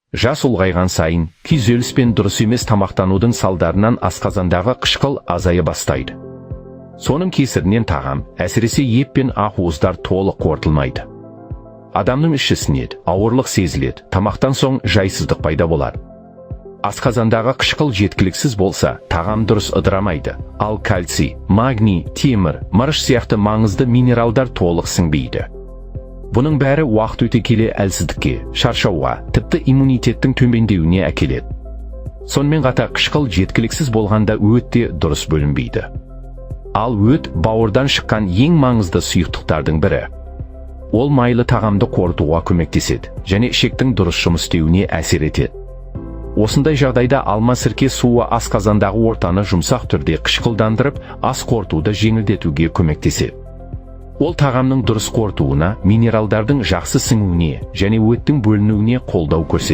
Жас ұлғайған сайын күйзеліс пен дұрыс емес тамақтанудың салдарынан асқазандағы қышқыл азая бастайды. Соның кесірінен тағам, әсіресе ет пен ақуыздар, толық қорытылмайды. Адамның іші ісінеді, ауырлық сезіледі, тамақтан соң жайсыздық пайда болады. Асқазандағы қышқыл жеткіліксіз болса, тағам дұрыс ыдырамайды, ал кальций, магний, темір, мырыш сияқты маңызды минералдар толық сіңбейді. Бұның бәрі уақыт өте келе әлсіздікке, шаршауға, тіпті иммунитеттің төмендеуіне әкеледі. Сонымен қатар қышқыл жеткіліксіз болғанда өт те дұрыс бөлінбейді. Ал өт – бауырдан шыққан ең маңызды сұйықтықтардың бірі. Ол майлы тағамды қорытуға көмектеседі және ішектің дұрыс жұмыс істеуіне әсер етеді. Осындай жағдайда алма сірке суы асқазандағы ортаны жұмсақ түрде қышқылдандырып, ас қорытуды жеңілдетуге көмектеседі. Ол тағамның дұрыс қорытуына, минералдардың жақсы сіңуіне және өттің бөлінуіне қолдау көрсетеді.